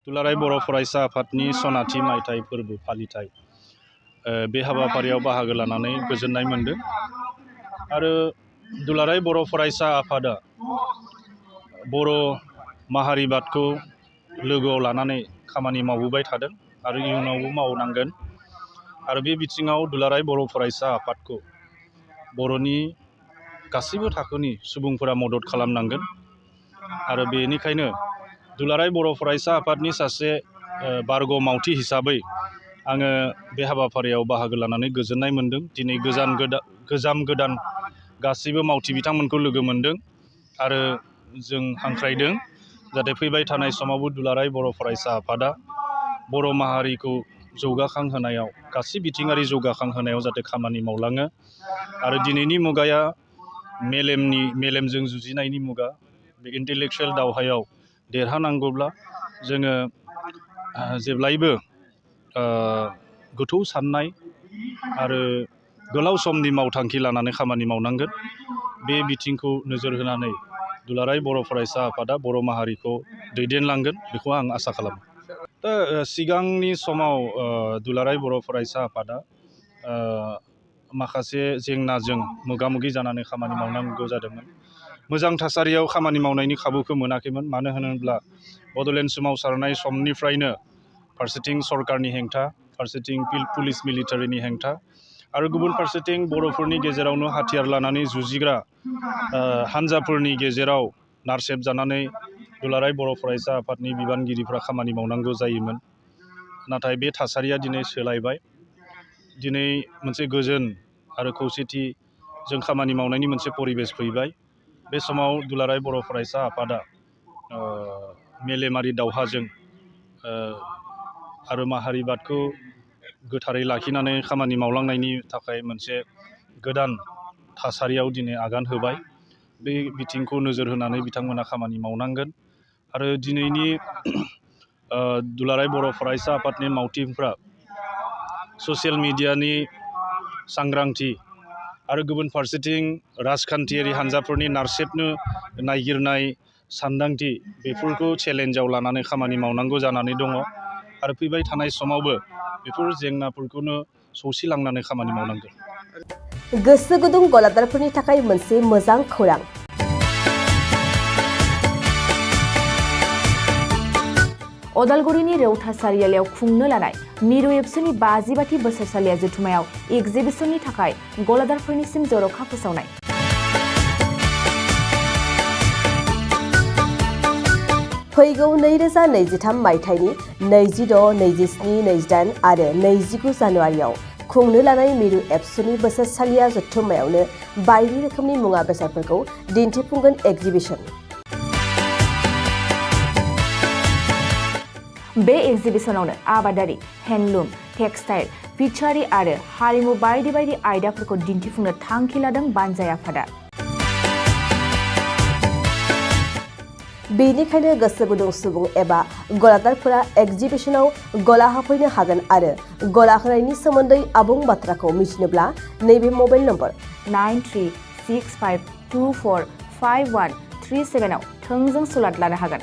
दुलाराय बर' फरायसा आफादनि सनाथि मायथाइ फोरबो फालिथाय बे हाबाफारियाव बाहागो लानानै गोजोननाय मोनदों आरो दुलाराय बर' फरायसा आफादा बर' माहारिबादखौ लोगोआव लानानै खामानि मावबोबाय थादों आरो इयुनावबो मावनांगोन आरो बे बिथिङाव दुलाराय बर' फरायसा आफादखौ बर'नि गासैबो थाखोनि सुबुंफोरा मदद खालामनांगोन आरो बेनिखायनो दुलाराय बर' फरायसा आफादनि सासे बारग' मावथि हिसाबै आङो बे हाबाफारियाव बाहागो लानानै गोजोननाय मोनदों। दिनै गोजाम गोदान गासैबो मावथि बिथांमोनखौ लोगो मोनदों आरो जों हांख्रायदों जाहाथे फैबाय थानाय समावबो दुलाराय बर' फरायसा आफादा बर' माहारिखौ जौगाखांहोनायाव गासै बिथिङारि जौगाखांहोनायाव जाहाथे खामानि मावलाङो आरो दिनैनि मुगाया मेलेमजों जुजिनायनि मुगा। बे इन्टेलेक्सुवेल दावहायाव देरहानांगौब्ला जोङो जेब्लायबो गोथौ साननाय आरो गोलाव समनि मावथांखि लानानै खामानि मावनांगोन। बे बिथिंखौ नोजोर होनानै दुलाराय बर' फरायसा आफादा बर' माहारिखौ दैदेनलांगोन बेखौ आं आसा खालामो। दा सिगांनि समाव दुलाराय बर' फरायसा आफादा माखासे जेंनाजों मोगा मोगि जानानै खामानि मावनांगौ जादोंमोन। मोजां थासारियाव खामानि मावनायनि खाबुखौ मोनाखैमोन। मानो होनोब्ला बड'लेण्ड सोमावसारनाय समनिफ्रायनो फारसेथिं सरकारनि हेंथा, फारसेथिं पुलिस मिलिटारिनि हेंथा आरो गुबुन फारसेथिं बर'फोरनि गेजेरावनो हाथियार लानानै जुजिग्रा हान्जाफोरनि गेजेराव नारसेबजानानै दुलाराय बर' फरायसा आफादनि बिबानगिरिफ्रा खामानि मावनांगौ जायोमोन। नाथाय बे थासारिया दिनै सोलायबाय। दिनै मोनसे गोजोन आरो खौसेथिजों खामानि मावनायनि मोनसे परिबेस फैबाय। बे समाव दुलाराय बर' फरायसा आफादा मेलेमारि दावहाजों आरो माहारिबादखौ गोथारै लाखिनानै खामानि मावलांनायनि थाखाय मोनसे गोदान थासारियाव दिनै आगान होबाय। बे बिथिंखौ नोजोर होनानै बिथांमोना खामानि मावनांगोन आरो दिनैनि दुलाराय बर' फरायसा आफादनि मावथिफ्रा ससियेल मिडियानि सांग्रांथि आरो गुबुन फारसेथिं राजखान्थियारि हान्जाफोरनि नारसेबनो नागिरनाय सानदांथि बेफोरखौ चेलेन्जआव लानानै खामानि मावनांगौ जानानै दङ आरो फैबाय थानाय समावबो बेफोर जेंनाफोरखौनो सौसिलांनानै खामानि मावनांगोन। गोसो गुदुं गलादारफोरनि थाखाय मोनसे मोजां खौरां। अदालगुरिनि रौता सारियालियाव खुंनो लानाय मिरु एबसुनि 50 बोसोरसालिया जथुमायाव एगजिबिसननि थाखाय गलादारफोरनिसिम जर'खा फोसावनाय। फैगौ 2023 मायथाइनि 26, 27, 28 आरो 29 जानुवारियाव खुंनो लानाय मिरु एबसुनि बोसोरसालिया जथुम्मायावनो बायदि रोखोमनि मुवा बेसादफोरखौ दिन्थिफुंगोन एगजिबिसन। बे एगजिबिसनावनो आबादारि, हेन्डलुम, टेक्सटाइल, फिचारि आरो हारिमु बायदि बायदि आयदाफोरखौ दिन्थिफुंनो थांखि लादों बानजाय आफादा। बेनिखायनो गोसो गुदुं सुबुं एबा गलादारफोरा एगजिबिसनाव गला होफैनो हागोन आरो गला होनायनि सोमोन्दै आबुं बाथ्राखौ मिथिनोब्ला नैबे मबाइल नम्बर 9365245137 आव थोंजों सुलाद लानो हागोन।